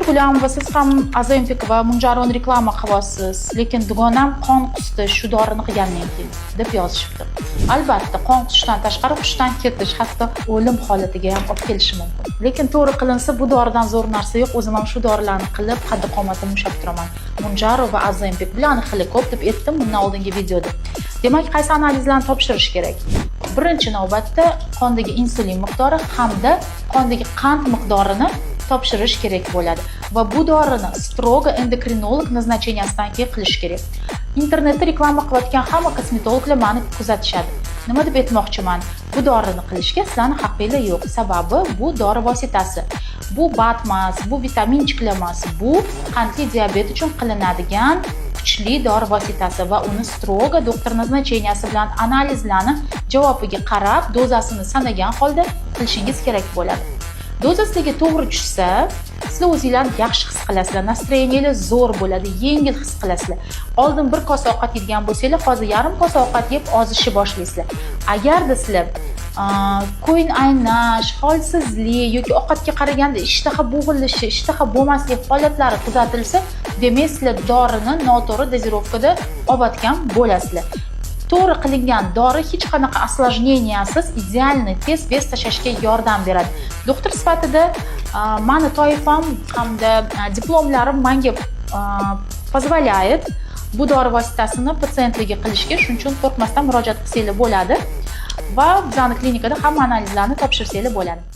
Gul Gulyamova, siz ham Ozempic va Munjaroni reklama qilyapsiz, lekin dugonam qon qusdi shu dorini qilgandan keyin, deb yozishibdi. Albatta, qon qusishdan tashqari hushdan ketish, hatto o'lim holatiga ham olib kelishi mumkin. Lekin to'g'ri qilinsa, bu doridan zo'r narsa yo'q. O'zim ham shu dorilarni qilib, qaddi qomatimni ushlab turaman. Munjaro va Ozempic, bularni xili ko'p deb aytdim bundan oldingi videoda. Demak, qaysi analizlarni topshirish kerak? Birinchi navbatda qondagi insulin miqdori hamda qondagi qand miqdorini topshirish kerak bo'ladi va bu dorini строго endokrinolog назначения sidan keyin qilish kerak. Internetda reklama qilayotgan hamma kosmetologlar mani kuzatishadi. Nima deb aytmoqchiman? Bu dorini qilishga sizlarni haqqinglar yo'q. Sababi bu dori vositasi. Bu БАД emas, bu витаминчик lar emas, bu qandli diabet uchun qilinadigan kuchli dori vositasi va uni строго doktor назначения si bilan, analizlarni javobiga qarab, dozasini sanagan holda qilishingiz kerak bo'ladi. Doza sizlarga to'g'ri tushsa, sizlar o'zinglarni yaxshi his qilasizlar, настроение lar zo'r bo'ladi, yengil his qilasizlar. Oldin bir kosa ovqat yeydigan bo'lsanglar, hozir yarim kosa ovqat yeb ozishni boshlaysizlar. Agarda sizlar ko'ngil aynash, holsizlik yoki ovqatga qaraganda ishtaha bo'g'ilishi, ishtaha bo'lmaslik holatlari kuzatilsa, demak, sizlar dorini noto'g'ri дозировка da olayotgan bo'lasizlar. To'g'ri qilingan dori hech qanaqa осложнения siz идеальный tez вес tashlashga yordam beradi. Doktor sifatida mani toifam hamda diplomlarim manga позволяет bu dori vositasini patsientlarga qilishga. Shuning uchun qo'rqmasdan murojaat qilsanglar bo'ladi va bizani klinikada hamma analizlarni topshirsanglar bo'ladi.